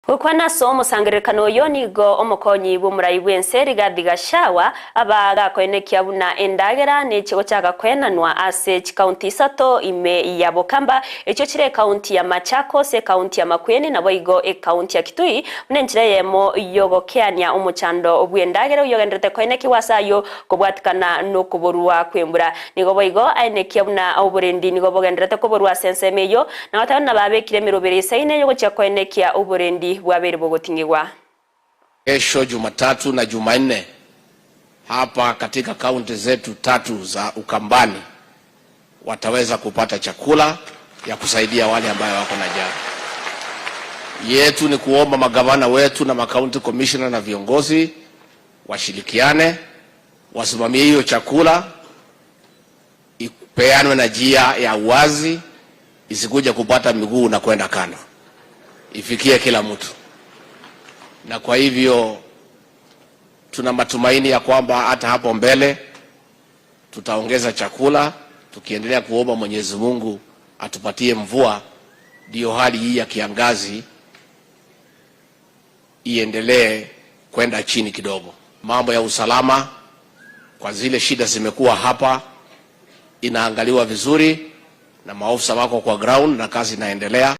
Gokwana ase omosangererekano oyo nigo omokonyi bw'omorai bw'ense Rigathi Gachagua abagakoenekia buna endagera neche gochaka koenanwa ase chikaunti isato ime ya Bokamba echio chire ekaunti ya Machakos, ekaunti ya Makueni naboigo ekaunti ya Kitui buna enchera eyemo yogokeania omochando bw'endagera oyio ogendererete koenekigwa ase ayio kobwatikana nokoborwa kw'embura. Nigo boigo aenekia buna oborendi nigo bogendererete koborwa ase ensemo eyio, na goteba buna babekire emeroberi esaine y'ogochia koenekia oborendi bwabeire bogoting'igwa. Kesho Jumatatu na Jumanne hapa katika kaunti zetu tatu za Ukambani wataweza kupata chakula ya kusaidia wale ambayo wako na njaa. Yetu ni kuomba magavana wetu na makaunti commissioner na viongozi washirikiane, wasimamie hiyo chakula ipeanwe na njia ya uwazi, isikuja kupata miguu na kwenda kando, ifikie kila mtu. Na kwa hivyo tuna matumaini ya kwamba hata hapo mbele tutaongeza chakula, tukiendelea kuomba Mwenyezi Mungu atupatie mvua, ndiyo hali hii ya kiangazi iendelee kwenda chini kidogo. Mambo ya usalama kwa zile shida zimekuwa hapa inaangaliwa vizuri na maofisa wako kwa ground na kazi inaendelea.